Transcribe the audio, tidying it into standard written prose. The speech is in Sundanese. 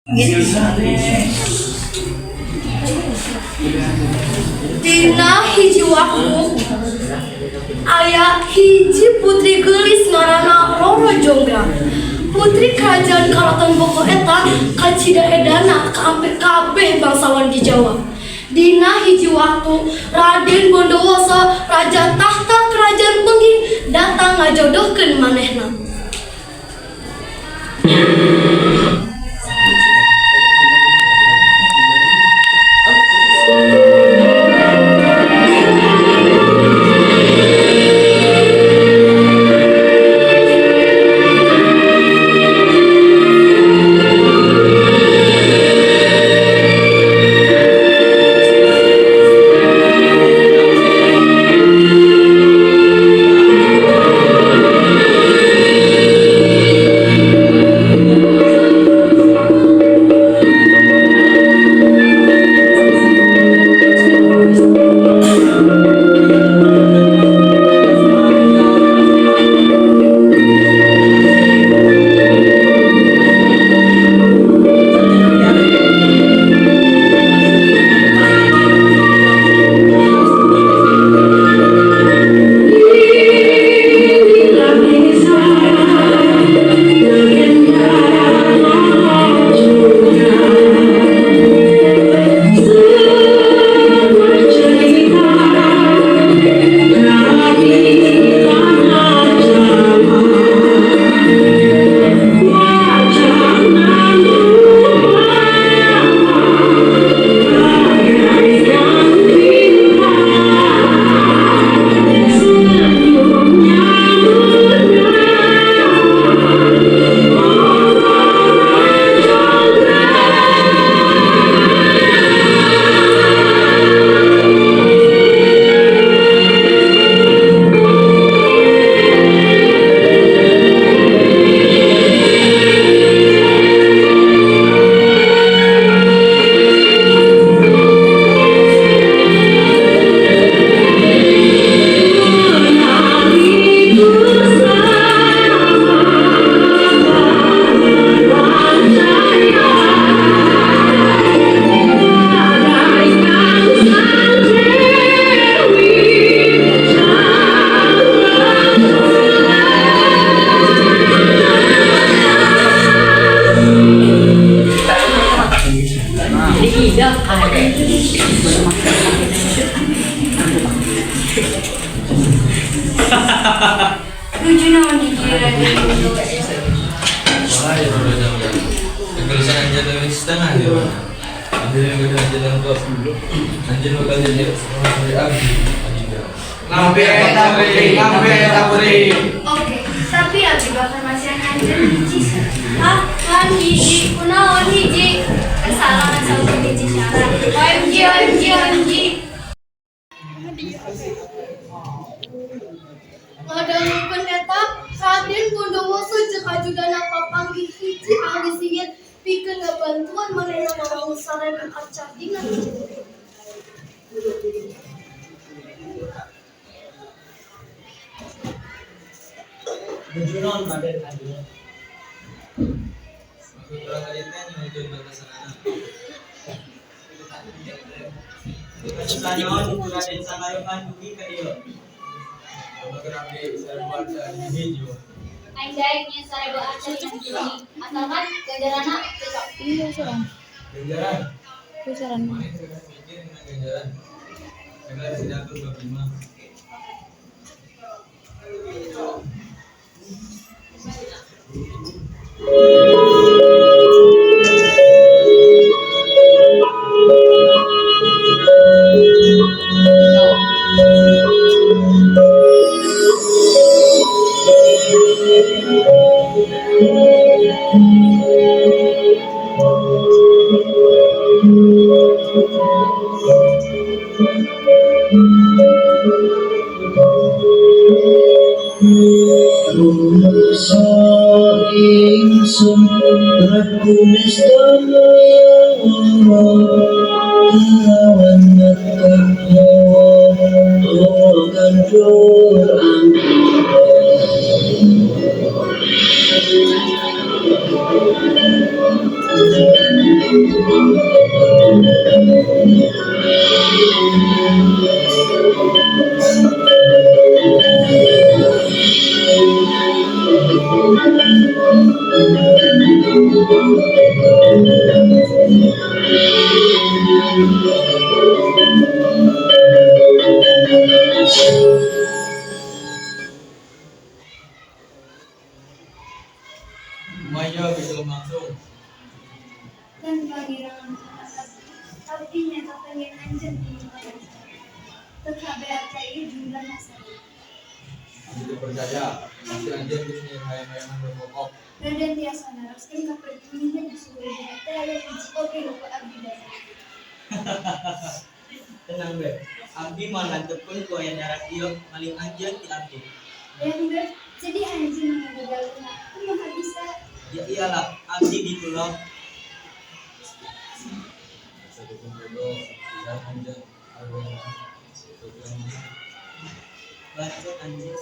Dina hiji waktu aya hiji putri geulis ngaranna Roro Jonggrang. Putri kerajaan Karaton Boko eta kacida edana ka hampir kabeh bangsawan di Jawa. Dina hiji waktu Raden Bondowoso, raja tahta kerajaan Pengging, datang ngajodohkeun manehna. Nuju naon hiji Raden Bondowoso? Wah, ya udah jam. Kegelisahan anjir dari setengah dia. Anjir yang gede anjir yang kos. Anjir bakal jadi dari abdi. Lambe taburi, lambe taburi. Oke, tapi abdi bakal masihan anjeun hiji syarat. Hah? Kan hiji, kunaon hiji? Kesalahan saukur hiji syarat. OMG, OMG, OMG. Ngadangukeun eta, Raden Bondowoso jeung ajudana papanggih hiji ahli sihir pikeun ngabantuan manehna mawangun 1000 arca dina hiji poe. Nuju naon Raden Adi? Maksud urang tadi teh nyuhunkeun batasanana. Batasan naon Raden Sangayokan dugi ka dieu? Bakal abdi 1000 arca di hiji. Aing daek nyieun 1000 arca dina hiji wengi, asalkan ganjaranna cocok. Iya, saran. Ganjaran. Saran. Maneh serius mikir ngeunaan ganjaran. Segala bisa diatur bab lima. Rumeksa ingsun Prabu Nistaya Wara kelawan nekah nyawa tawa gandhur angkara. Lumayan bisa langsung. Tanpa girangan abdi nyata pengen anjeun di teu aca ieu jumlahna 1000. Abdi teu percaya, pasti anjeun geus nyieun hayam-hayaman berkokok. Raden tiasa naroskeun ka perjuminya di Suriah teh aya hiji oge nu ku abdi daya. Tenang be, abdi moal nantepkeun ku aya darat ieu maling anjeun ti abdi. Yang ber, jadi anjeun nu ngagagalkeunna kumaha bisa? Ya iyalah, abdi gitu loh. Asa dukun bodoh, pisan anjeun awewe tujuan Bacot anjeun.